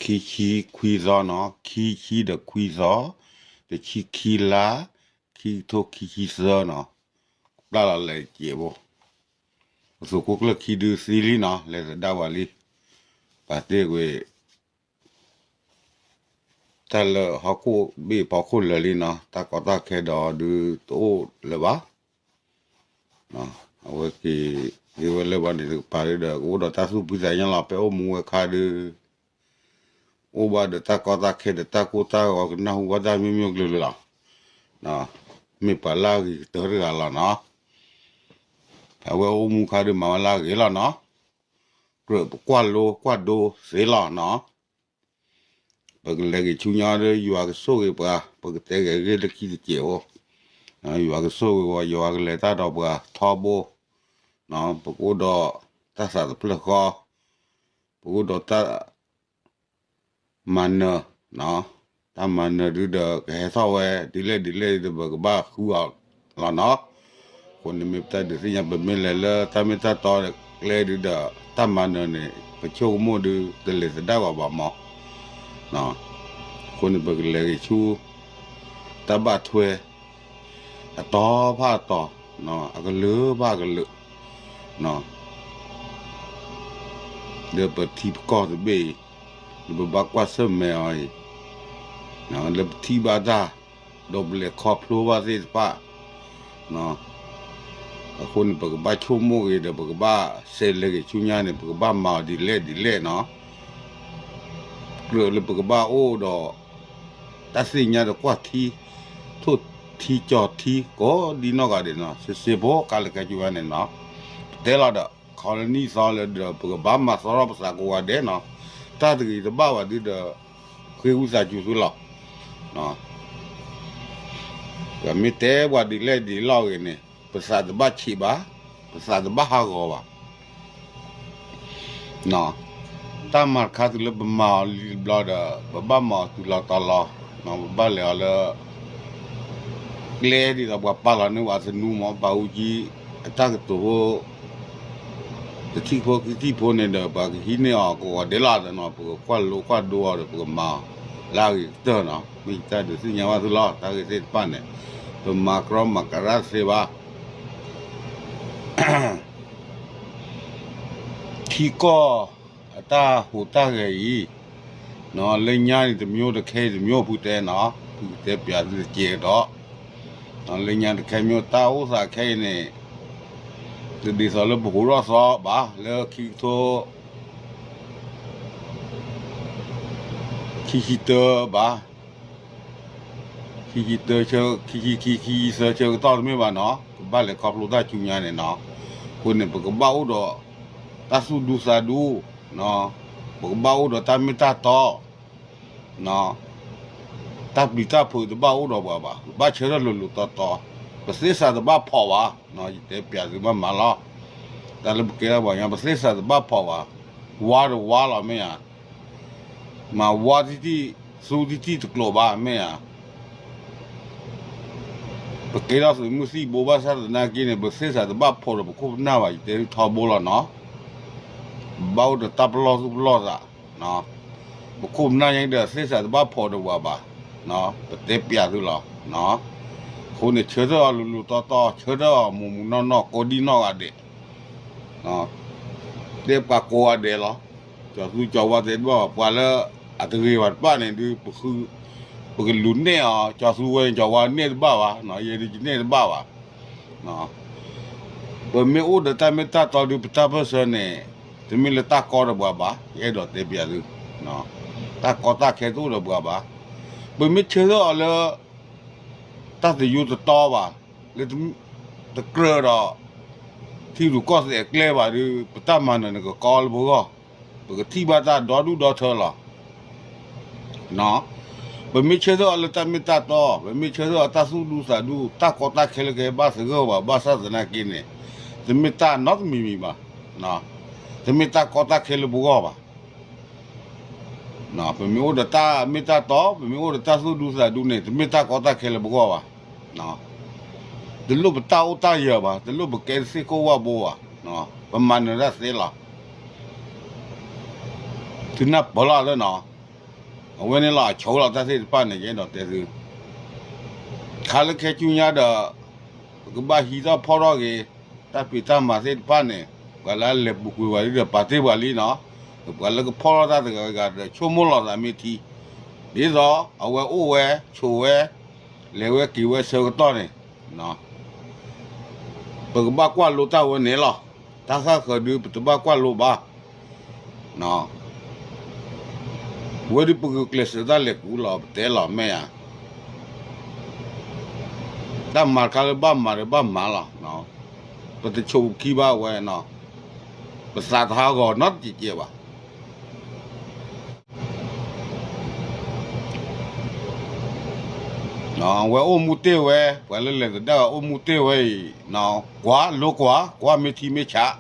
ခံဆံခွံသီနီၤ, ခံဆံဒီးခွံသီ, တဆံခံလါ, ခံကထိခံဆံသၢနီၤ, ကပျၢ်လီၤလဲၤစဲးဖိ, ပသုးခိၣ်ကျၢၢ်ခံဒုသံလံနီၤ, လဲၤသဒၣ်ဝဲလံ, ပာ်တ့ၢ်ကွံာ် တၢ်လၢဟီၣ်ခိၣ်ဘ့ၣ်ဖီခိၣ်လၢာ်လံနီၤ, တၢ်ကီတၢ်ခဲဒီးဒုတအိၣ်လၢၤဘၣ်. အဝဲက့ၤ ဟ့ၣ်ဝဲလၢပှၤန့ၣ်တကပၤဒုဒီး ကအိၣ်ဒီးတၢ်သူၣ်ဖှံသးညီလီၤ. ဖဲအိၣ်မူဝဲခါဒု အိၣ်ဘၣ်ဒီးတၢ်ကီတၢ်ခဲဒီးတၢ်ကိၢ်တၢ်ဂီၤ ကနၢ်ဟူဘၣ်တၢ်မိမိကျိၤလၢာ်လီၤ. မ့ၢ်ပှၤလၢအဂ့ၤကတၢၢ်တဂၤလီၤနီၤ. အဝဲအိၣ်မူခါဒုမၤဝဲလၢအဂ့ၤလီၤနီၤ. ကြၢးပကွၢ်လိကွၢ်ဒိသ့လီၤနီၤ. ပကလဲၤဂ့ၤဆူညါဒီး ယွၤကဆိၣ်ဂ့ၤပှၤ, ပကတဲဂ့ၤဂ့ၢ်လၢခံတစဲးဖိ, ယွၤကဆိၣ်ဂ့ၤပှၤ, ယွၤကလဲၤတၢ်ဒီးပှၤထီဘိ, ပကအိၣ်ဒီးတၢ်သးတဖျၢၣ်ဃီ, ပကအိၣ်ဒီးတၢ် မၤနၢၤ, တၢ်မၤနၢၤဒုဒီး ကဟဲထီၣ်ဝဲဒ်လဲၣ်ဒ်လဲၣ်ဒီး ပကဘၣ်ဃုအီၤလီၤနီၤ. အဃိန့ၣ်မ့ၢ်ပတၢ်ဒုးသ့ၣ်ညါ ပမ့ၢ်လဲၤလၢတၢ်မ့ၢ်တၢ်တီကျဲဒုဒီး တၢ်မၤနၢၤန့ၣ် ပဆိကမိၣ်ဒု တလဲၤသဒၣ်ဘၣ်ဘၣ်မး. အဃိန့ၣ် ပကလဲၤဂ့ၤဆူ တၢ်ဘၣ်ထွဲ အတီၤဖၣ်အတီၤ, အကလုာ်ဖၣ်အကလုာ်, ဒီးပထံပကီၢ်တဘ့ၣ်အံၤ ဒီးပဘၣ်ကွၢ်ဆၢၣ်မဲာ်အီၤအံၤ, လၢပထံၣ်ဘၣ်တၢ် ဒီးပလဲၤခီဖျိဘၣ်သ့ၣ်တဖၣ်, အဃိန့ၣ် ပကဘၣ်ဆိကမိၣ်ဂ့ၤဒီး ပကဘၣ်ဆဲးလဲၤဂ့ၤဆူညါန့ၣ် ပကဘၣ်မၤအီၤဒ်လဲၣ်ဒ်လဲၣ်နီၤ. ကြၢးလၢပကဘၣ်အိၣ်ဒီး တၢ်သ့ၣ်ညါဒီးကွၢ်ထံ, ထိၣ်ထံကၠီၤထံ ကိးဒ်နီၢ်ဂၤဒဲးနီၤ, စ့စ့ဖိကါလၢကဲကၠူဝဲန့ၣ်နီၤ. ပတဲလီၤဒီး ခီလနံၣ်သီလၢဒီး ပကဘၣ်မၤသီထီၣ်ပသးကိးဂၤဒဲးနီၤ. တၢ်တဂ့ၤတဘၣ်ဘၣ်ဒုဒီး ဃ့ဝံသးစူၤသုလီၤ. ပမ့ၢ်တဲပှၤဒ်လဲၣ်ဒ်လဲၣ်ဂ့ၤန့ၣ် ပသးတဘၣ်ဆံးဘၣ်, ပသးတဘၣ်ဟးဂီၤဘၣ်. တၢ်မၤတခါတုၤလၢပမၤအီၤလံတဘျီဒီး ပဘၣ်မၤအီၤတုၤလီၤတီၤလီၤ, ပဘၣ်လဲၤအီၤလၢ ကျဲဒ်သိးပှၤပာ်လီၤန့ၢ်ပှၤသနူမ့ၢ် ပာ်အူကံ အတၢ်ကတိၤဖိ တထံၣ်ဖိခံထံၣ်ဖိန့ၣ်ဒီး ပှၤကဟံးန့ၢ်အီၤကိးဂၤဒဲးလီၤနီၤ. ပကကွၢ်လိကွၢ်ဒိအီၤဒီး ပကမၤအီၤလၢအဂ့ၤကတၢၢ်နီၤ. မ့ၢ်ယတၢ်ဒုးသ့ၣ်ညါဘၣ်သုလီၤ. တၢ်ဂ့ၢ်သ့ၣ်တဖၣ်န့ၣ် ပမၤကြီမၤကရၢ်သ့ဘၣ်. ထံကီၢ်အတၢ်ဟူးတၢ်ဂဲၤအံၤ, လၢညါန့ၣ်တမျိုးဒီးခဲအံၤတမျိုး ဖုတဲနီၤ, ဖုကတဲပျးသုတကဲးဒီး, လၢညါတခဲမျိုး တၢ်အိၣ်သးခဲအံၤန့ၣ် တဒ်သိးလၢပဟူးထီၣ်သီဘၣ်, လၢခံကထိ ခံဆံတၢဘၣ်, ခံဆံတၢ ခံဆံခံ ခံဆံသၢဆၢကတီၢ်တမ့ၢ်ဘၣ်နီၤ, ကဘၣ်လဲၤခီဖျိတၢ်ဆူညါန့ၣ်နီၤ. အဃိန့ၣ် ပကဘၣ်အိၣ်ဒီးတၢ်သူၣ်ဒူသးဒူ, ပကဘၣ်အိၣ်ဒီးတၢ်မ့ၢ်တၢ်တီ, တၢ်ပျံၤတၢ်ဖုးတဘၣ်အိၣ်ဒီးပှၤဘၣ်, ပဘၣ်ဆၢထၢၣ်လိၤလိၤတီတီ, ပသ့စးတဘၣ်ဖီၣ်ဘၣ်, ယတဲပျးသုမးမးလီၤ. တၢ်လၢပကဲထီၣ်ပှၤကညီ ပသ့စးတဘၣ်ဖီၣ်ဘၣ်, ဝါတဝါလီၤမ့ၢ်ဧါ မၤဝါတံၢ်တံၢ် သူတံၢ်တံၢ်တကျိၤဘၣ်မ့ၢ်ဧါ. ပကဲထီၣ်သုးမုၢ်သံၣ်ဘိဘၣ်ဆၣ်သနာ်က့န့ၣ် ပသ့စးတဘၣ်ဖီၣ်ဒီးပခိၣ်ပနၢ်ဘၣ်, ယတဲထီဘိလီၤနီၤ. ဘၣ်အိၣ်ဒီးတၢ်ပလီၢ်သူၣ်ပလီၢ်သး, ပခိၣ်ပနၢ်ညါဒီးသ့စးတဘၣ်ဖီၣ်ဒီးပှၤဘၣ်, ပတဲပျးသုလီၤ. အဃိန့ၣ် ဆၢထၢၣ်အီၤလိၤလိၤတီတီ, ဆၢထၢၣ်အီၤမုၢ်မုၢ်နီၢ်နီၢ် ကိးဒံနီၢ်ဂၤဒဲး တဲပှၤကိးဂၤဒဲးလီၤ. ကၠီၤသူကၠီၤဝါတဲတဘၣ်ဘၣ်, ပှၤလၢအတဂ့ၤဘၣ်တဖၣ်န့ၣ်ဒုး ပကလူၤနဲၣ်အီၤ, ကၠီၤသူဝဲန့ၣ် ကၠီၤဝါနဲၣ်တဘၣ်ဘၣ်, ယဲဒုးယနဲၣ်တဘၣ်ဘၣ်. ပမ့ၢ်အိၣ်ဒီးတၢ်မ့ၢ်တၢ်တီဒုး ပတၢ်ပၢၢ်ဆၢန့ၣ် တမ့ၢ်လၢတၢ်ကီဒီးပှၤဘၣ်, ယအဲၣ်ဒိးတဲပျးသု, တၢ်ကီတၢ်ခဲတအိၣ်ဒီးပှၤဘၣ်. ပမ့ၢ်ဆၢထၢၣ်အီၤလၢ တၢ်သယိတတီဘၣ်, လၢတကြၢးဒီး ထံရူၢ်ကီၢ်သဲးအကျဲဘၣ်ဒီး ပတၢ်မၤနၢၤန့ၣ်ကကီလၢပဂီၢ်, ပကထံၣ်ဘၣ်တၢ်ဒီဒူၣ်ဒီထၢလီၤ. ပမ့ၢ်ဆၢထၢၣ်အီၤလၢတၢ်မ့ၢ်တၢ်တီ, ပမ့ၢ်ဆၢထၢၣ်အီၤတၢ်သူၣ်ဒူသးဒူ, တၢ်ကီတၢ်ခဲလၢကဟဲဘၣ်သဂၢၢ်ဘၣ် ဘၣ်ဆၣ်သနာ်က့န့ၣ် တမ့ၢ်တၢ်နီတမံၤမံၤဘၣ်, တမ့ၢ်တၢ်ကီတၢ်ခဲလၢပဂီၢ်ဘၣ်. ပမ့ၢ်အိၣ်ဒီးတၢ်မ့ၢ်တၢ်တီ, ပမ့ၢ်အိၣ်ဒီးတၢ်သူၣ်ဒူသးဒူန့ၣ် တမ့ၢ်တၢ်ကီတၢ်ခဲလၢပဂီၢ်ဘၣ်. တလိၣ်ပတၢ်အိၣ်တၢ်ယၢၤဘၣ်, တလိၣ်ပကဲသ့ၣ်ခိၣ်ဝၣ်ဘိဘၣ်, ပမၤနၢၤတၢ်သ့လီၤ. သုနၢ်ပၢၢ်လီၤလၢနီၤ, အဝဲန့ၣ်လီၤ အဆိလီၤတၢ်သ့ၣ်တဖၣ်န့ၣ် ယအဲၣ်ဒိးတဲသု ခါလၢခဲဆူညါဒီး ပကဘၣ်ဟံးထီၣ်ဖီၣ်ထီၣ်က့ၤ တၢ်ဖံးတၢ်မၤသ့ၣ်တဖၣ်န့ၣ် ပှၤလၢအလဲၤပူၤကွံာ်ပှၤလံဒီး ပာ်တ့ၢ်ပှၤလံနီၤ, ပှၤလၢကဖီၣ်ထီၣ်တၢ်တဂၤဂၤဒီး ဆိကမိၣ်လီၤသးမ့ၢ်ထံ, ဒ်သိးအဝဲအိၣ်ဝဲ ဆိးဝဲ လဲၤဝဲက့ၤဝဲဆၢကတီၢ်န့ၣ် ပကဘၣ်ကွၢ်လိတၢ်ဝဲန့ၣ်လီၤ. တၢ်ဃၣ်ဃၢၤဒုး ပတဘၣ်ကွၢ်လိဘၣ်. ဝဲဒုးပဂုာ်ကျဲးစၢးတၢ်လဲၤကူလီၤ ပတဲလီၤမ့ၢ်ဧါ. တၢ်မၤတခါလၢဘၣ်မၤဒီးဘၣ်မၤလီၤ. ပတဆိးခံဘၣ်ဝဲနီၤ, ပသးတဟးဂီၤနီတစဲးကဲးဘၣ်. ဝဲအိၣ်မူတ့ၢ်ဝဲ, ပှၤလၢလဲၤသဒၣ်အိၣ်မူတ့ၢ်ဝဲအံၤ, ကွၢ်လိကွၢ်, ကွၢ်မ့ၢ်ထံမ့ၢ်ဆး,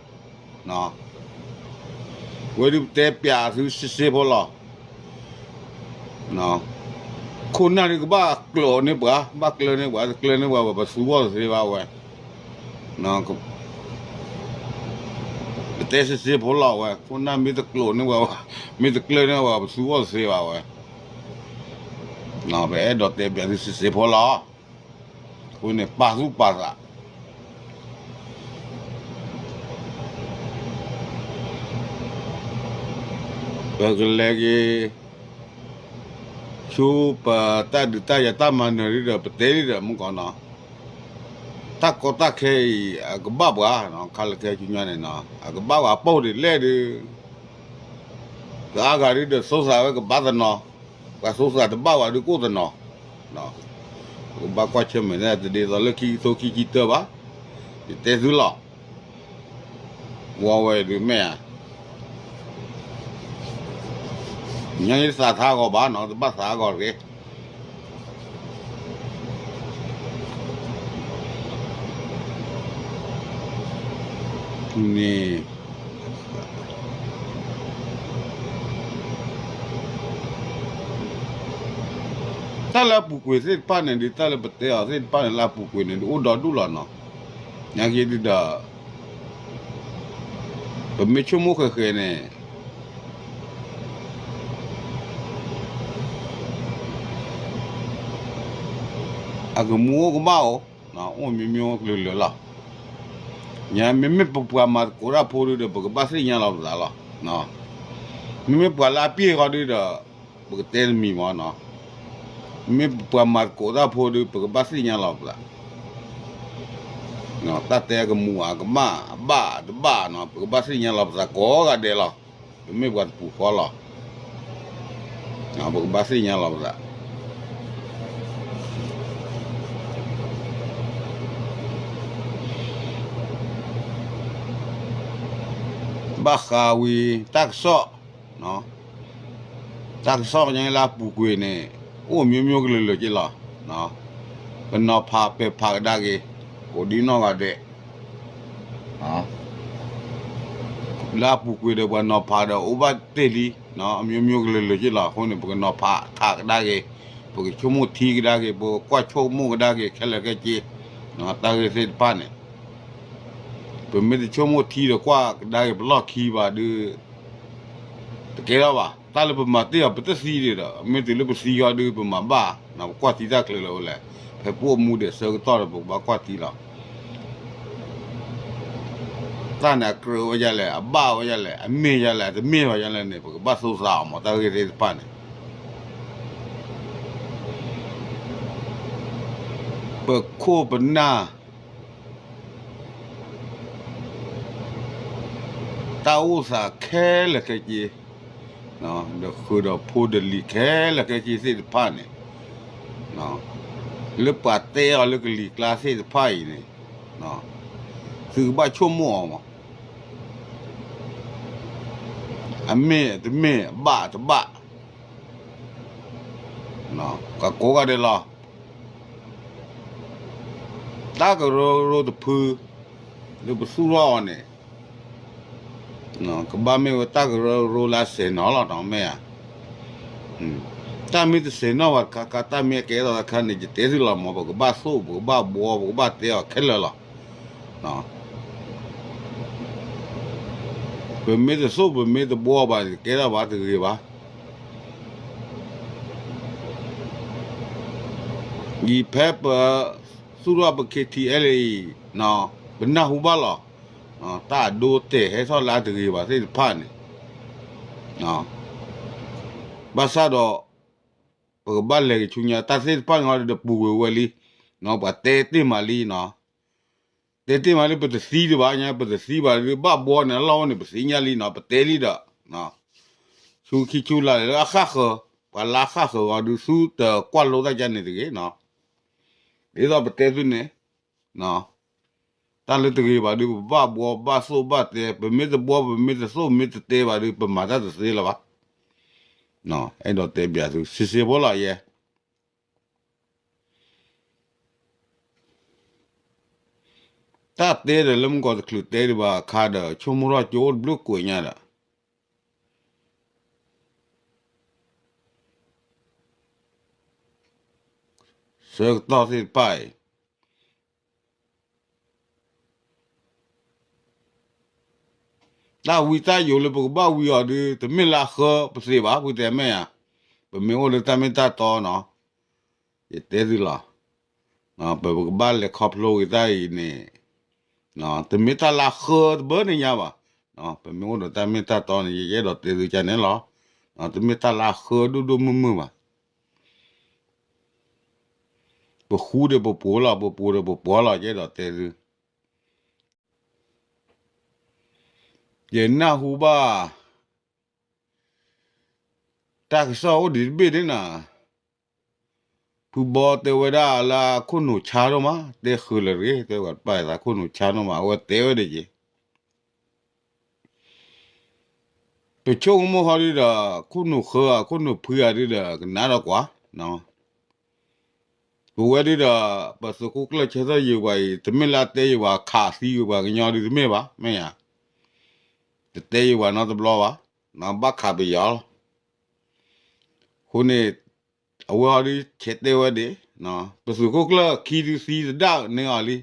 ဝဲဒုးပတဲပျးသုစ့စ့ဖိလီၤ. ခိၣ်နၢ်ဒုးကဘၣ်ကျၢၤန့ၢ်ပှၤ, ဘၣ်ကျၢၤန့ၢ်ပှၤ, တကျၢၤန့ၢ်ပှၤဘၣ် ပသူအီၤတသ့ဘၣ်ဝဲ. ပတဲစ့စ့ဖိလီၤဝဲ, ခိၣ်နၢ်မ့ၢ်တကျၢၤန့ၢ်ပှၤ, မ့ၢ်တကျၢၤန့ၢ်ပှၤ ပသူအီၤတသ့ဘၣ်ဝဲ. ပအဲၣ်ဒိးတဲပျးသုစ့စ့ဖိလီၤ. အဃိန့ၣ် ပာ်သူၣ်ပာ်သး ပကလဲၤက့ၤ ဆူပတၢ်ဒုးတၢ်ယၤတၢ်မၤနၢၤဒ်ဒီး ပတဲဒ်ဒီးမုၢ်ကီးနီၤ, တၢ်ကီတၢ်ခဲအံၤ အကဘၣ်ပှၤ, ခါလၢခဲဆူညါန့ၣ်နီၤ အကဘၣ်ပှၤပိၢ်ဒ်လဲၣ်ဒုး ကအါဂၤဒုးဒီး သူသးဝဲကဘၣ်တနီၤ, ပှၤသူသးတဘၣ်ဝဲဒုးကအိၣ်တနီၤ, ပကဘၣ်ကွၢ်ဆၢၣ်မဲာ်န့ၣ် တဒ်သိးလၢခံကထိခံဆံတၢဘၣ်, ယတဲသုလီၤ. ဝဲဝဲဒုးမ့ၢ်ဧါ, ညါယသးထါဂီၤဘၣ်နီၤ, တဘၣ်သးဂီၤတဂ့ၤ. န့ၣ် တၢ်လၢအပူၤကွံာ်သ့ၣ်တဖၣ်န့ၣ် ဒ်တၢ်လၢပတဲအီၤသ့ၣ်တဖၣ်န့ၣ် လၢအပူၤကွံာ်န့ၣ် ဒ်အိၣ်ဒီဒူၣ်လီၤနီၤ. နာ်က့ဒုးဒီး ပမ့ၢ်ဆိကမိၣ်ဃဲးဃဲးန့ၣ် အကမူအိၣ်ကမၣ်အိၣ်, အိၣ်မ့ၢ်မ့ၢ်အိၣ်ကလုာ်လၢာ်လီၤ. မ့မ့ၢ်ပပှၤမၤသကိးတၢ်ဖိဒုးဒီး ပကဘၣ်သ့ၣ်ညါလီၤပသးလီၤ. မ့မ့ၢ်ပှၤလၢအပျ့ၢ်ဃီဒုးဒီး ပကတဲတမံၤမီၤနီၤ. မ့ၢ်ပပှၤမၤသကိးတၢ်ဖိဒုး ပကဘၣ်သ့ၣ်ညါလီၤပသး တၢ်တဲအကမူၤအကမၣ် အဘၣ်တဘၣ်နီၤ ပကဘၣ်သ့ၣ်ညါလီၤပသးကိးဂၤဒဲးလီၤ. ပမ့ၢ်ပှၤတပူၤဃီလီၤ. ပကဘၣ်သ့ၣ်ညါလီၤပသး ဘၣ်ဃးဝံၤ တၢ်ကစီၣ်, တၢ်ကစီၣ်ညါလၢအပူၤကွံာ်န့ၣ် အိၣ်မျိုးမျိုးကလုာ်လၢာ်က့လီၤ. ပနီၤဖးပဲာ်ဖးကဒါက့ၤ အိၣ်ဒ်နီၢ်ဂၤဒဲး လၢအပူၤကွံာ်ဒီးပှၤနီၤဖးဒီးအိၣ်ဘၣ်တ့ၢ်လံ အမျိုးမျိုးကလုာ်လၢာ်က့လီၤ. အဃိန့ၣ် ပကနီၤဖးထးကဒါက့ၤ, ပကဆိကမိၣ်ထံကဒါက့ၤ, ပကကွၢ်ဆိကမိၣ်ကဒါက့ၤခဲလၢာ်ခဲဆ့, တၢ်ဂ့ၢ်သ့ၣ်တဖၣ်န့ၣ် ပမ့ၢ်တဆိကမိၣ်ထံဒီးကွၢ်ကဒါက့ၤပလီၢ်ခံဘၣ်ဒုး တကဲထီၣ်ဘၣ်. တၢ်လၢပမၤတ့ၢ်အီၤ ပတသံဒံးဒီး မ့ၢ်တုၤလၢပသံဃီဒုး ပမၤဘၣ်, ပကွၢ်ထံတၢ်ချၢလၢာ်ဝဲလဲၣ်, ဖဲပအိၣ်မူဒံးဆၢကတီၢ်ဒီး ပကဘၣ်ကွၢ်ထံလီၤ. တၢ်န့ၣ်အကြၢးဝဲဒ်လဲၣ်, အဘၣ်ဝဲဒ်လဲၣ်, အမ့ၢ်ဒ်လဲၣ်, အတမ့ၢ်ဘၣ်ဒ်လဲၣ်န့ၣ် ပကဘၣ်သူသးအီၤမး တၢ်ဂ့ၢ်သ့ၣ်တဖၣ်န့ၣ် ပခိၣ်ပနၢ် တၢ်အိၣ်သးခဲလၢာ်ခဲဆ့, ဒီးဃုာ်ဒီးဖိဒီးလံၤခဲလၢာ်ခဲဆ့သ့ၣ်တဖၣ်န့ၣ်, လၢပှၤတဲအီၤလၢကလံၤကျါသ့ၣ်တဖၣ်အံၤန့ၣ်, သုကဘၣ်ဆိကမိၣ်အီၤမး, အမ့ၢ်တမ့ၢ် အဘၣ်တဘၣ် ကကိးဂၤဒဲးလီၤ. တၢ်ကရၢကရိတဖု လၢပသူၣ်ထီၣ်အီၤန့ၣ် ကဘၣ်မ့ၢ်ဝဲတၢ်ကရၢကရိလၢအဆဲးနီၤလီၤနီၤ မ့ၢ်ဧါ. တၢ်မ့ၢ်တဆဲးနီၤဘၣ်တခါခါ တၢ်မ့ၢ်အကဲထီၣ်တခါန့ၣ် ယတဲသုလီၤမး ပကဘၣ်သိၣ် ပကဘၣ်ဘှီ ပကဘၣ်တဲအီၤခဲလၢာ်လီၤ. ပမ့ၢ်တသိၣ် ပမ့ၢ်တဘှီဘၣ်န့ၣ် ကဲထီၣ်ဘၣ်တဂ့ၤဘၣ်. အံၤဖဲပသူၣ်ထီၣ်ပ K T L A အံၤ ပနၢ်ဟူဘၣ်လီၤ. တၢ်အဒိတဲာ်ဟဲထီၣ်လၢအတဂ့ၤဘၣ်သ့ၣ်တဖၣ်န့ၣ် ဘၣ်ဆၣ်ဒီး ပကဘၣ်လဲၤက့ၤဆူညါ တၢ်သ့ၣ်တဖၣ်န့ၣ်ဒီးပူၤကွံာ်ဝဲလံ. ပှၤတဲတ့ၢ်မးလံနီၤ, တဲတ့ၢ်မးလံ ပတသံဒံးဘၣ်ညါ ပတသံဘၣ်ဒုး ဘၣ်ဘှီန့ၣ် အလီၢ်အိၣ်န့ၣ် ပသံညါလံနီၤ ပတဲလံဒီး ဆူခံဆူလၢ်လၢအဃၣ်ဃၢၤ ပှၤလၢအဃၣ်ဃၢၤဂီၤဒုး သုတကွၢ်လိတၢ်ကါန့ၣ်တဂ့ၤနီၤ. ဒ်သိးပတဲသုန့ၣ် တၢ်လၢတဂ့ၤဘၣ်ဒုး ပဘၣ်ဘှီဘၣ်သိၣ်ဘၣ်တဲ ပမ့ၢ်တဘှီ ပမ့ၢ်တသိၣ် မ့ၢ်တတဲဘၣ်ဒုး ပမၤတၢ်တသ့လၢၤဘၣ်. အဲၣ်ဒိးတဲဘၣ်သု စံးစ့ဖိလီၤယဲ တၢ်တဲဒီးလၢမုၢ်ကီၢ်တချုးတဲဒံးဘၣ်အခါဒီး ဆိကမိၣ်ထီၣ်ကၠိအိၣ်တဘျုးကွံာ်ညါဒီး ဆၢကတီၢ်သ့ၣ်တဖၣ်အံၤ တၢ်ဝံတၢ်ယိးလၢပကဘၣ်ဝံအီၤဒုး တမ့ၢ်လၢအဃၢပသ့ဘၣ် ပတဲမ့ၢ်ဧါ, ပမ့ၢ်အိၣ်လၢတၢ်မ့ၢ်တၢ်တီနီၤ, ယတဲသုလီၤ, ပကဘၣ်လဲၤခီဖျိက့ၤတၢ်အံၤန့ၣ် တမ့ၢ်တၢ်လၢအဃၢတဘၣ်န့ၣ်ညါဘၣ်, ပမ့ၢ်အိၣ်ဒီးတၢ်မ့ၢ်တၢ်တီန့ၣ် ယအဲၣ်ဒိးတဲသုကန့ၣ်လီၤ, တမ့ၢ်တၢ်လၢအဃၢဒိၣ်ဒိၣ်မုၢ်မုၢ်ဘၣ် ပဃူဒီးပပှီၤလီၤ ပပှီၤဒီးပပှီၤလီၤ ယအဲၣ်ဒိးတဲသု, ယနၢ်ဟူဘၣ် တၢ်ကစီၣ်အိၣ်ဒံးတဘ့ၣ်န့ၣ်နီၤ, ဖုဘီတဲဝဲဒၣ်လၢအခိၣ်နူာ်ဆါဒိၣ်မး တဲဃုာ်လၢၤတဂ့ၤ တဲဝဲပၢ်သးခိၣ်နူာ်ဆါဒိၣ်မး အဝဲတဲဝဲဒၣ်က့ၤ ပဆိကမိၣ်ဃီဒုဒီး ခိၣ်နူာ်ဃၢဧါ ခိၣ်နူာ်ဖှံဧါဒုဒီး ကနၣ်ဒီးကွၢ်, ပဝဲဒုဒီး ပသုးခိၣ်ကျၢၢ်ဆၢထၢၣ်ယုာ်ပှၤအံၤ တမ့ၢ်လၢအတဲယုာ်ပှၤခးသံယုာ်ပှၤကညီဒုတမ့ၢ်ဘၣ် မ့ၢ်ဧါ, တတဲယုာ်ပှၤနီတဘျီဘၣ်, ဘၣ်ခးပယီၤလီၤ, အဃိန့ၣ် အဝဲဟီဒုဆဲးတဲဝဲဒၣ်, ပသုးခိၣ်ကျၢၢ်ခံဒုသံတဒၣ်န့ၢ်အီၤလံ,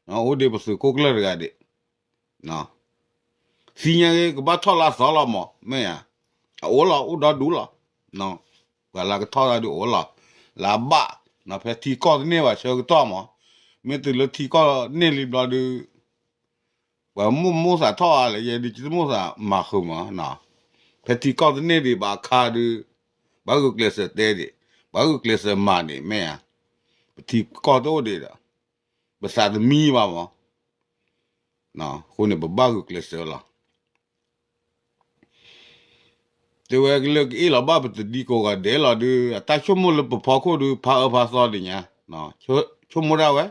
အိၣ်ဒံးပသုးခိၣ်ကျၢၢ်တဂၤဒံး သံညါက့ၤ ကဘၣ်ထီၣ်လၢအသီလီၤမး မ့ၢ်ဧါ, အအိၣ်လီၤ အိၣ်ဒီဒူၣ်လီၤ, ပှၤလၢကထီၣ်တၢ်ဒုးအိၣ်လီၤ, လၢအဘၣ်, ဖဲထံကီၢ်တန့ၢ်ဘၣ်ဆၢကတီၢ်မး, မ့ၢ်တုၤလၢထံကီၢ်န့ၢ်လံဘျီဒုး ပှၤမိၣ်မိၣ်သးထီၣ်အါလဲၣ် ယဲဒုးတမိၣ်သးမၤဃုာ်မး, ဖဲထံကီၢ်တန့ၢ်ဒံးဘၣ်အခါဒုး, ပှၤဂုာ်ကျဲးစၢးတဲဒံး, ပှၤဂုာ်ကျဲးစၢးမၤန့ၣ် မ့ၢ်ဧါ, ပထံကီၢ်တအိၣ်ဒံးဒီး, ပသးတမံဘၣ်မး အဃိန့ၣ် ပဘၣ်ဂုာ်ကျဲးစၢးလီၤ. တဲဝဲလၢကအ့ၣ်လီၤဘၣ်ပတဒံကိးဂၤဒဲးလီၤဒုး အတၢ်ဆိကမိၣ်လၢပဖီခိၣ်ဒုး ဖးအၢဖးသီဒံးညါ, ဆိကမိၣ်ဒၣ်ဝဲ,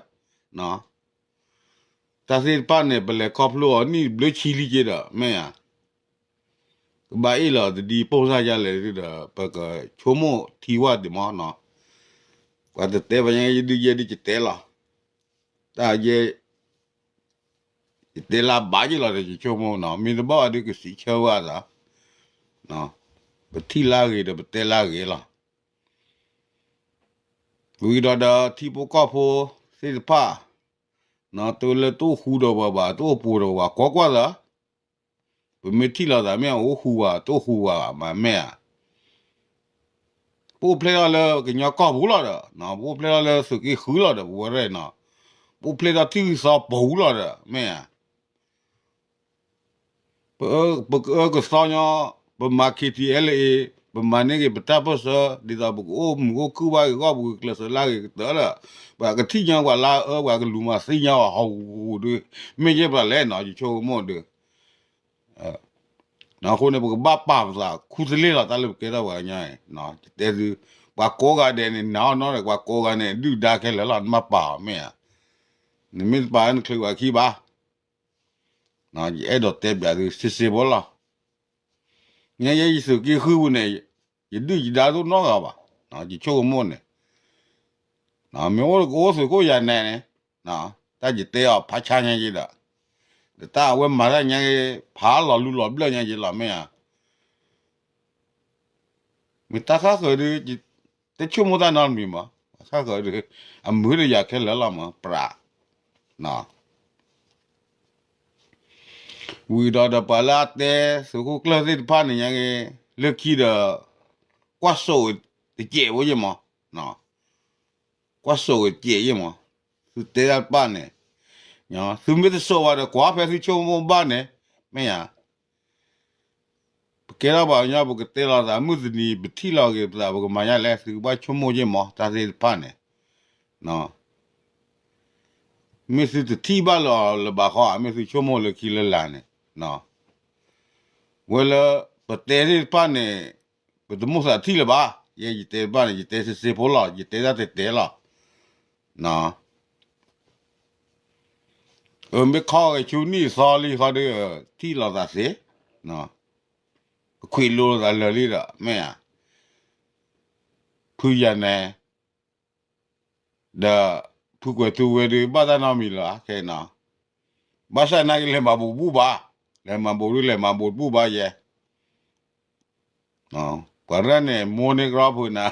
တၢ်သ့ၣ်တဖၣ်န့ၣ် ပလဲၤခီဖျိအီၤနံၣ်ဘျုးဆံလံက့ဒီး မ့ၢ်ဧါ, ကဘၣ်အ့ၣ်လီၤတဒံပိၢ်စၢ်ယါလဲၣ်ဒုးဒီး ပကဆိကမိၣ်ထံဝၣ်ဒံးမး, ပှၤတတဲဘၣ်ညါ ယဒုးယဲဒုးယတဲလီၤ, တၢ်ယဲ ယတဲလၢဘၣ်ယဲလီၤဒီး ယဆိကမိၣ်နီၤ မ့ၢ်တဘၣ်ဘၣ်ဒီးကစံးဆၢဝဲသး, ပထံၣ်လၢအဂ့ၤဒီးပတဲလၢအဂ့ၤလီၤ. ဝံၤဒီးဒီးထံဖိကီၢ်ဖိသ့ၣ်တဖၣ်, တလၢတအိၣ်ဃူဒီးပှၤဘၣ် တအိၣ်ပှိၤဒီးပှၤ ကွၢ်ကွၢ်သး, ပမ့ၢ်ထံၣ်လိာ်သးမ့ၢ်အိၣ်ဃူဘၣ် တအိၣ်ဃူဘၣ်မးမ့ၢ်ဧါ ပအိၣ်ဖျဲၣ်ထီၣ်လၢကညီကီၢ်ပူၤလီၤဒီး, ပအိၣ်ဖျဲၣ်ထီၣ်လၢသုးက့ဃုလီၤဒီး ပဝဲရဲၣ်နီၤ, ပအိၣ်ဖျဲၣ်ထီၣ်ထံဂုၤသီပူၤလီၤဒီး မ့ၢ်ဧါ, ပကအၢကသီညီ, ပမၤ K T L A, ပမၤန့ၢ်က့ၤပတၢ်ပၢၢ်ဆၢ ဒ်သိးပကအိၣ်မုာ်အိၣ်ခုၣ်ဘၣ်ဂ့ၤဂီၢ် ပဂုာ်ကျဲးစၢးလၢအဂ့ၤကတၢၢ်လၢ, ပှၤကထံၣ်ညီပှၤလၢအအၢ ပှၤကလူၤမၤသ့ၣ်ညါအီၤဟီၣ်ဟူးဟူးဒုး, မ့ၢ်ယဲၢ်ပှၤလဲၣ်နီၤ ယဆိကမိၣ်ဒုး အဃိန့ၣ် ပကဘၣ်ပာ်ပသးခူတလ့ၢ်လီၤ တၢ်လၢပကဲထီၣ်ပှၤကညီအံၤ, ယတဲသု, ပှၤကိးဂၤဒဲးန့ၣ် နာ်အီၤနီၢ်ဒီး ပှၤကိးဂၤန့ၣ် ဒုၣ်ဒါခဲလၢာ်လီၤ နမ့ၢ်ပာ်အီၤမ့ၢ်ဧါ, နမ့ၢ်တပာ်နချုးပှၤခံဘၣ်, ယအဲၣ်ဒိးတဲပျးသု စ့စ့ဖိလီၤ. ညါယဲယသုးက့ဃုပူၤန့ၣ် ယဒုၣ်ယဒါတအိၣ်နီတဂၤဘၣ်, ယဆိကမိၣ်န့ၣ်, မ့ၢ်အိၣ်ကအိၣ်သုးခိၣ်ယၤနဲန့ၣ်, တၢ်ယတဲအီၤဖးဆါညါယဲဒီး, ဒီးတၢ်အဝဲမၤတၢ်ညါက့ၤ ဖးလီၤလူလီၤဘျၢၣ်ညါယဲလီၤမ့ၢ်ဧါ မ့ၢ်တၢ်ဃၣ်ဃၢၤဒုး, တဆိကမိၣ်တၢ်နီတမံၤမး, တၢ်ဃၣ်ဃၢၤဒုး, အမုာ်ဒီးယၤခဲလၢာ်လီၤမး ပြး, ဝံၤဒီးဒီးပှၤလၢအတဲသုးခိၣ်ကျၢၢ်သ့ၣ်တဖၣ်န့ၣ်ညါက့ၤ, လၢခံဒီး, ကွၢ်စိးတစဲးဖိယဲမး, ကွၢ်စိးကစဲးယဲၢ်မး, သုတဲတၢ်တဖၣ်န့ၣ်, သုမ့ၢ်တစိးဘၣ်ဒီး ကွၢ်ဖဲသုဆိကမိၣ်ဘၣ်န့ၣ်, မ့ၢ်ဧါ, ပကဲထီၣ်ပှၤကညီ ပကတဲလီၤသး မုၢ်တနံၤ ပထံၣ်လီၤက့ၤပသး ပကမၤညါလဲၣ် သုကဘၣ်ဆိကမိၣ်ယဲၢ်မး တၢ်သ့ၣ်တဖၣ်န့ၣ်, မ့ၢ်သုတထံၣ်ဘၣ်လၢၤလၢၤဘၣ်ဃီ မ့ၢ်သုဆိကမိၣ်လၢခံလၢလာ်န့ၣ်, ဝဲလၢ ပတဲသ့ၣ်တဖၣ်န့ၣ် ပတမိၣ်သးထံၣ်လၢၤဘၣ်, ယဲယတဲတဖၣ်န့ၣ် ယတဲစ့စ့ဖိလီၤ ယတဲတၢ်တဲတဲလီၤ, အမ့ၢ်ခီဂဲၤဆူနံၣ်အသီလံဃီဒီး ထံၣ်လိာ်သးသ့, ပခွံးလိာ်သးလၢာ်လံဒီး မ့ၢ်ဧါ, ဖုယၤနဲ ဒီး ဖုကွဲးထူဝဲဒုး ဘၣ်တၢ်နီတမံၤလၢၤ ခဲအံၤနီၤ, ဘၣ်ဆၣ်နာ်က့လဲၤမၤဘိးတဘူၣ်ဘၣ်, လဲၤမၤဘိးဒုး လဲၤမၤဘိးတဘူၣ်ဘၣ်ယဲ, ပှၤရဲၣ်န့ၣ် မိၢ်န့ၢ်ကရီဖုးနၤ,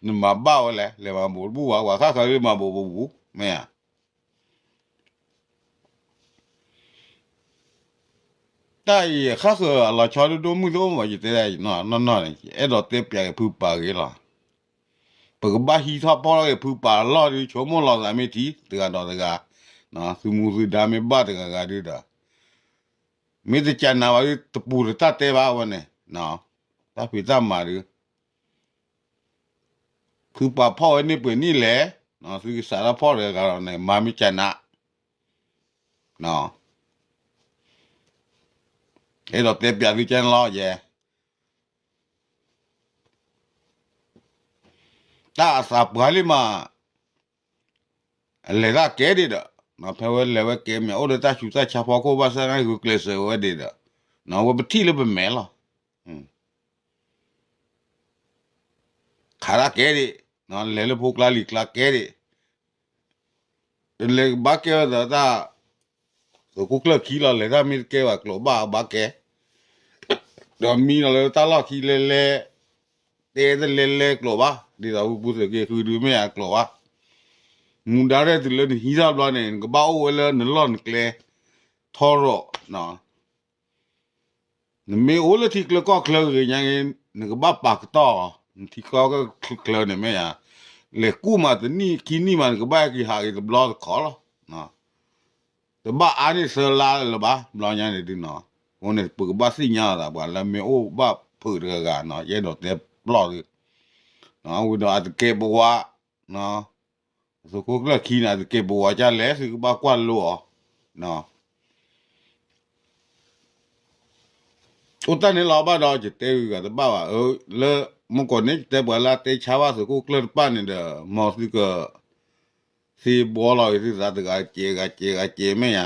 နမၤဘၣ်ဝဲလဲၣ် လဲၤမၤဘိးတဘူၣ်ဘၣ် ပှၤဃၣ်ဃၢၤဒုးမၤဘိးဘိးဘူး မ့ၢ်ဧါ တၢ်အံၤဃၣ်ဃၢၤအလီၤဆီဒိၣ်ဒိၣ်မုၢ်တအိၣ်မး ယတဲဒၣ်နီၢ်နီၢ်န့ၣ် ယအဲၣ်ဒိးတဲပျးက့ၤဖုပာ်ဂ့ၤလီၤ, ပကဘၣ်ဟံးထီၣ်ဖီၣ်ထီၣ်က့ၤဖုပာ်အလီၢ်ဒုး ဆိကမိၣ်လီၤသးမ့ၢ်ထံ တဂၤဒီးတဂၤ, သုမူသုဒါမ့ၢ်ဘၣ်တဂၤဂၤဒုးဒီး, မ့ၢ်တကးနးဘၣ်ဒုး တပူၤတတၢ်တဲဘၣ်ဝဲန့ၣ်, တၢ်ဖံးတၢ်မၤဒုး ဖုပာ်ဖီၣ်ဝဲန့ၢ်ပှဲၤနံၣ်လဲၣ်, သုကစးထီၣ်ဖီၣ်တဂၤဂၤဒီးန့ၣ် မၤမ့ၢ်ကနး, အဲၣ်ဒိးတဲပျးသုကဲန့ၣ်လီၤယဲ, တၢ်အသးပှၢ်လံမး, အလဲၤတၢ်ကဲဒံးဒီး, ဖဲဝဲလဲၤဝဲကဲမ့ၢ် အိၣ်ဒီးတၢ်ဆူးတၢ်ဆါဖီခိၣ်ဘၣ်ဆၣ်နာ်က့ ဂုာ်ကျဲးစၢးဝဲဒံးဒီး, ဝဲပထံၣ်လၢပမဲာ်လီၤ ခးတၢ်ကဲဒံး, လဲၤလၢဖိကျါလံၤကျါကဲဒံး, လဲၤကဘၣ်ကဲဝဲဒီးတၢ်, သုးခိၣ်ကျၢၢ်ခံလီၤ လဲၤတၢ်မ့ၢ်တကဲဘၣ်ကျိးဘၣ်ဘၣ်ကဲ, ဒီးမံလီၤလၢတၢ်လီၢ်ခံလဲၤလဲၤ, တဲတလဲၤလဲၤကျိးဘၣ်, ဒ်သိးဝံပူၤသုးက့ဃုဒုးမ့ၢ်ဧါကျိးဘၣ်, မူဒါရဲၣ်တုၤလၢနဟံးထီၣ်ဘျီန့ၣ် နကဘၣ်အိၣ်ဝဲလၢနလီၢ်နကျဲ, ထီရီၣ် နမ့ၢ်အိၣ်လၢထံကျၢၤကီၢ်ချၢဂ့ၤညါက့ၤ, နကဘၣ်ပာ်ကတီၢ်အီၤ, နထံကျၢၤကီၢ်ချၢန့ၣ်မ့ၢ်ဧါ, လဲၤကူၣ်မးတနံၣ်ခံနံၣ်မး နကဘၣ်က့ၤဟးက့ၤတဘျီတခီလီၤ, တဘၣ်အါန့ၢ်သၢလါလၢၤဘၣ် ဘျီညါန့ၣ်ဒုးနီၤ, အဃိန့ၣ် ပကဘၣ်သ့ၣ်ညါလီၤသး ပှၤလၢမ့ၢ်အိၣ်ဘၣ်ဖုးတဂၤဂၤနီၤ ယအဲၣ်ဒိးတဲပျီၢ်သု, ဝံၤဒီးအတကဲပဝါ သုးခိၣ်ကျၢၢ်ခံန့ၣ် အတကဲပဝါဒ်လဲၣ် သုကဘၣ်ကွၢ်လိအီၤ, အိၣ်တၢ်န့ၣ်လီၤဘၣ်ဒီး ယတဲဂုၤဂၤတဘၣ်ဘၣ်, လၢမူကီၢ်န့ၣ် ယတဲပှၤလၢအတဲဆါဘၣ်သုးခိၣ်ကျၢၢ်တဖၣ်န့ၣ်ဒီး မ်သုက သ့ဘှီလီၤဂ့ၤသုသးတဂၤကဲးဂၤကဲးဂၤကဲးမ့ၢ်ဧါ,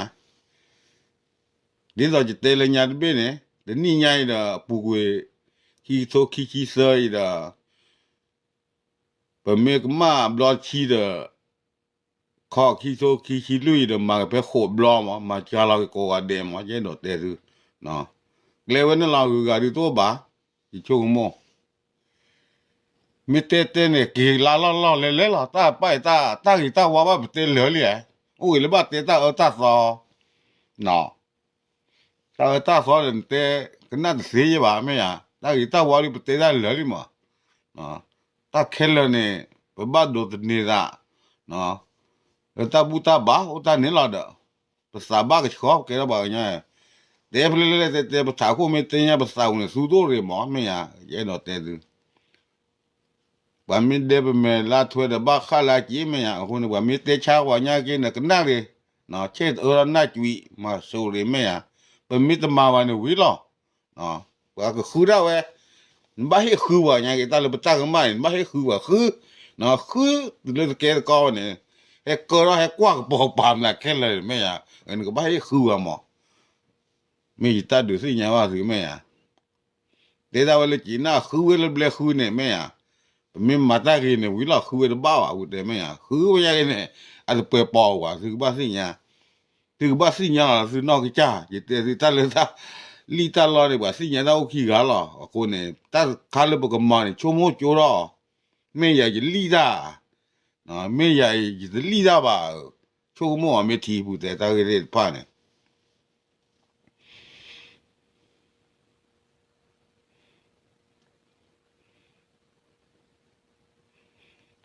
ဒ်သိးယတဲလၢညါတဘ့ၣ်န့ၣ် တနံၣ်ညါအံၤဒီး ပူၤကွံာ် ခံကထိခံဆံသၢအံၤဒီး ပမ့ၢ်ကမၣ်ဘျီတဆံဒီး ခီခံကထိခံဆံလွံၢ်အံၤဒီး မၤက့ၤဖဲဃိးဘျီမး မၤစှၤလီၤက့ၤကိးဂၤဒဲးမး ယအဲၣ်ဒိးတဲသု, ကျဲဝဲန့ၣ်လီၤ ဂုၤဂၤဒုးတအိၣ်ဘၣ်, ယဆိကမိၣ် မ့ၢ်တဲတဲန့ၣ် က့ၤလါလီၢ်လီၢ်လဲၤလဲၤလီၤ တၢ်ပာ်အံၤ တၢ်ဂ့ၤတၢ်ဝါဘၣ်ပတဲလၢာ်လံ, အိၣ်ဂ့ၤလၢဘၣ်တဲတၢ်အၢတၢ်သီ တၢ်အၢတၢ်သီဒီး နတဲကနၣ်တသ့ယဲဘၣ် မ့ၢ်ဧါ, တၢ်ဂ့ၤတၢ်ဝါဒီး ပတဲတၢ်လၢာ်လံမး, တၢ်ခဲလၢာ်န့ၣ် ပဘၣ်ဒိးသန့ၤသး လၢတၢ်ဘူၣ်တၢ်ဘါအိၣ်တၢ်န့ၣ်လီၤဒီး ပသးဘၣ်ကဆှီ ပကဲထီၣ်ပှၤကညီ, တဲဖဲလဲၣ်လဲၣ်တဲတဲ ပထးခိၣ်မ့ၢ်တဲညါ ပသးပူၤန့ၣ် သူဒိၣ်ရ့ၣ်မး မ့ၢ်ဧါ, ယအဲၣ်ဒိးတဲသု ပှၤမ့ၢ်ဒဲပမဲာ်လၢထွဲဒီးဘၣ်ဃၣ်လၢက့ၤမ့ၢ်ဧါ, အဃိန့ၣ် ပှၤမ့ၢ်တဲဆါပှၤညါက့ၤန့ၣ် ကနၣ်ရ့ၣ်, ဆဲးတအၢထီၣ်နၢ်ကွံာ် မၤစိးရ့ၣ်မ့ၢ်ဧါ, ပမ့ၢ်တမၤဘၣ်န့ၣ်ဝံၤလီၤ, ပှၤကဃုဒၣ်ဝဲ, နဘၣ်ဟ့ၣ်ဃုပှၤညါက့ၤ တၢ်လၢပတၢ်ကမၣ်န့ၣ် နဘၣ်ဟ့ၣ်ဃုပှၤဃု, ဃုတုၤလၢတကဲတကီဝဲန့ၣ်, ဟဲကၢထီၣ်ဟဲကွၢ်ကပီၤပာ်မနၤခဲလၢာ်မ့ၢ်ဧါ, နကဘၣ်ဟ့ၣ်ဃုပှၤမး, မ့ၢ်ယတၢ်ဒုးသ့ၣ်ညါဘၣ်သုမ့ၢ်ဧါ တဲဒၣ်ဝဲလၢက့ၤနၢ်ဃုဝဲလၢဘျဲဃုန့ၣ်မ့ၢ်ဧါ, ပမ့ၢ်မၤတၢ်ဂ့ၤန့ၣ် ဝံၤလီၤဃုဝဲတဘၣ်ဘၣ် ဝံၤတဲမ့ၢ်ဧါ, ဃုဝဲယါက့ၤန့ၣ် အတပှဲၤပီၤဝဲ သုကဘၣ်သ့ၣ်ညါ, သုကဘၣ်သ့ၣ်ညါလီၤ သုနီၢ်ကစၢ် ယတဲသုတၢ်လၢတၢ် လံၣ်တၢ်လီန့ၣ် ပှၤသ့ၣ်ညါတၢ်အိၣ်ခံဂၤလီၤ, အဃိန့ၣ် တၢ်တခါလၢပကမၤန့ၣ် ဆိကမိၣ်ကၠိထီၣ်, မ့ၢ်ယၤယလံၣ်တၢ် မ့ၢ်ယၤအံၤ ယတလံၣ်တၢ်ဘၣ်, ဆိကမိၣ်အီၤမ့ၢ်ထံပူၤတဲတၢ်ဂ့ၢ်သ့ၣ်တဖၣ်န့ၣ်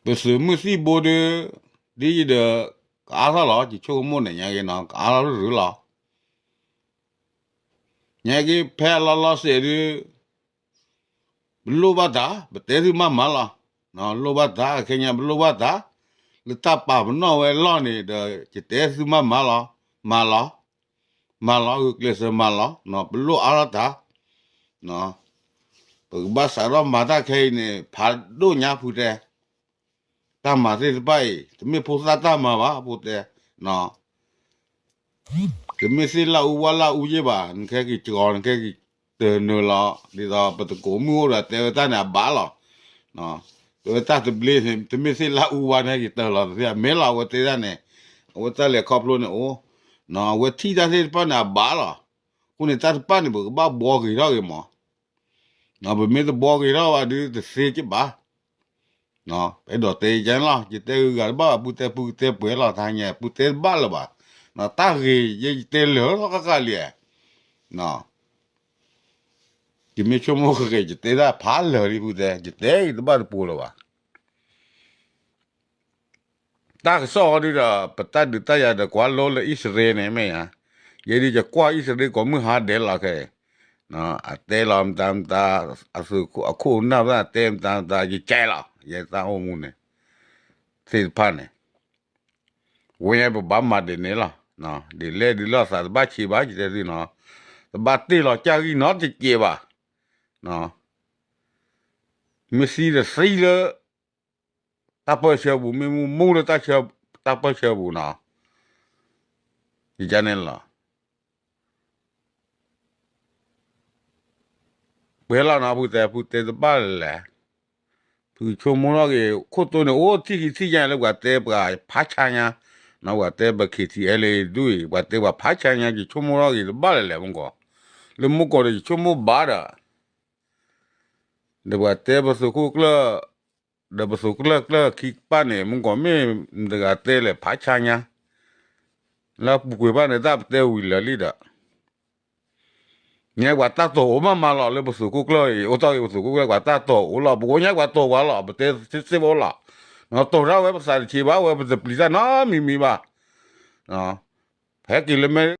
ပသုးမုၢ်သံၣ်ဘိဒီး ဒ်ယဒီး ကအါထီၣ်လီၤ ယဆိကမိၣ်န့ၣ် ညါက့ၤနီၤ ကအါထီၣ်တရုၤလီၤ. ညါက့ၤဖဲအလီၢ်လီၢ်စဲးဒုး ပလိၣ်ဘၣ်တၢ် ပတဲသုမးမၤလီၤ. လိၣ်ဘၣ်တၢ် ခဲညါပလိၣ်ဘၣ်တၢ် လၢတၢ်ပာ်ပနီၣ်ဝဲအလီၢ်န့ၣ်ဒီး ယတဲသုမးမၤလီၤ. မၤလီၤ မၤလီၤ ဂုာ်ကျဲးစၢးမၤလီၤ ပလိၣ်အါထီၣ်တၢ် ပကဘၣ်စးထီၣ်မၤတၢ်ခဲအံၤန့ၣ် ဖးဒိၣ်ညါဖုတဲ တၢ်မၤသ့ၣ်တဖၣ်အံၤ တမ့ၢ်ဖိသၣ်တၢ်မၤဘၣ် ဖုတဲ တမ့ၢ်သ့ၣ်လၢအူဝါလၢအူယ့ၢ်ဘၣ် နခဲက့ၤကီၤ နခဲက့ၤတနၢၤလီၤ ဒ်သိးပတကိးမုၢ်အိၣ်ဒီးတဲဝဲတၢ်န့ၣ်အဘၣ်လီၤ. တဲဝဲတၢ်တဘျ့ တမ့ၢ်သ့ၣ်လၢအူဝါန့ၣ်က့ၤတၢၤလီၤ တသ့ၣ်မ့ၢ်လီၤ အဝဲတဲတၢ်န့ၣ် အဝဲတၢ်လဲၤခီဖျိန့ၣ်အိၣ် အဝဲထံၣ်တၢ်သ့ၣ်တဖၣ်န့ၣ် အဘၣ်လီၤ. အဃိန့ၣ် တၢ်တဖၣ်န့ၣ် ပကဘၣ်ဘှီက့ၤထီၣ်ဂ့ၤမး ပမ့ၢ်တဘှီက့ၤထီၣ်ဘၣ်ဒုး တသ့က့ၤဘၣ်. အဲၣ်ဒိးတဲယကဲန့ၣ်လီၤ ယတဲဂုၤဂၤတဘၣ်ဘၣ် ပုၢ်တဲပုၢ်တဲပှဲၤလီၤ တဟါညါ ပုၢ်တဲတဘၣ်လၢၤဘၣ်. တၢ်ဂ့ၤ ယတဲလၢာ်ထီၣ်ဃၣ်ဃၣ်လံ ယမ့ၢ်ဆိကမိၣ်ဃဲ ယတဲတၢ်ဖးလၢာ်လံ ပုၢ်တဲ ယတဲဂ့ၤတဘၣ်တပူၤလၢၤဘၣ်. တၢ်ကစီၣ်အီၤဒုးဒီး ပတၢ်ဒုးတၢ်ယၤဒီးကွၢ်လိလၢအံၣ်စရ့လးန့ၣ်မ့ၢ်ဧါ, ယဲဒုးယကွၢ်အံၣ်စရ့လးကိးမုၢ်ဟါဒဲးလီၤခဲအံၤ, အတဲလီၤမတၤမတၤ, အခိၣ်အနၢ်သၣ်တဲမတၤမတၤ ယကဲလီၤ ယဲတၢ်အိၣ်မူန့ၣ် သ့ၣ်တဖၣ်န့ၣ် ဝဲညါပဘၣ်မၤဒ်န့ၣ်လီၤ. ဒ်လဲၣ်ဒ်လဲၣ်သးတဘၣ်ဆံးဘၣ် ယတဲသုနီၤ, တဘၣ်တ့ၢ်လီၤကၢ်ဂံၢ်နီတကဲးဘၣ်. မ့ၢ်သံဒီးသံလၢ တၢ်ပၢၢ်ဆၢပူၤ, မ့ၢ်မူမူလၢ တၢ်ပၢၢ်ဆၢပူၤနီၤ, ယကန့ၣ်လီၤ. ပှဲၤလီၤနီၤ ဖုတဲ ဖုတဲတဘၣ်လဲၣ်, ဖုဆိကမိၣ်ထီၣ်က့ၤ ခိၣ်တိန့ၣ် အိၣ်ထံၣ်က့ၤထံၣ်ညါလၢ ပှၤတဲပှၤဖးဆါညါ, ပှၤတဲပ ခ့ထံအဲလ့ဒူၣ်အံၤ ပှၤတဲပှၤဖးဆါညါ ယဆိကမိၣ်ထီၣ်က့ၤတဘၣ်လဲၣ်လဲၣ် မူကီၢ်, လၢမူကီၢ်ဒီး ယဆိကမိၣ်ဘၣ်ဒီး ဒီးပှၤတဲပသုးခိၣ်ကျၢၢ်, ဒီးပသုးခိၣ်ကျၢၢ်ကျၢၢ်ခံကပၣ်န့ၣ် မူကီၢ်မ့ၢ်တဂၤတဲလဲၣ် ဖးဆါညါ, လၢပူၤကွံာ်ဘၣ်န့ၣ် တၢ်ပတဲဝံၤလၢာ်လံဒီး, ညါပှၤတၢ်တိာ်အိၣ်မးမးလီၤ လၢပသုးခိၣ်ကျၢၢ်အံၤ အိၣ်တ့ၢ်က့ၤပသုးခိၣ်ကျၢၢ် ပှၤတၢ်တိာ်အိၣ်လီၤ ပကိးညါပှၤတိာ်ပှၤလီၤ ပတဲစ့ၢ်အိၣ်လီၤ, တိာ်ဒၣ်ဝဲပသးတဆံးဘၣ် ဝဲပတပျံၤတၢ်နီတမံၤမံၤဘၣ်, ဟဲက့ၤလၢ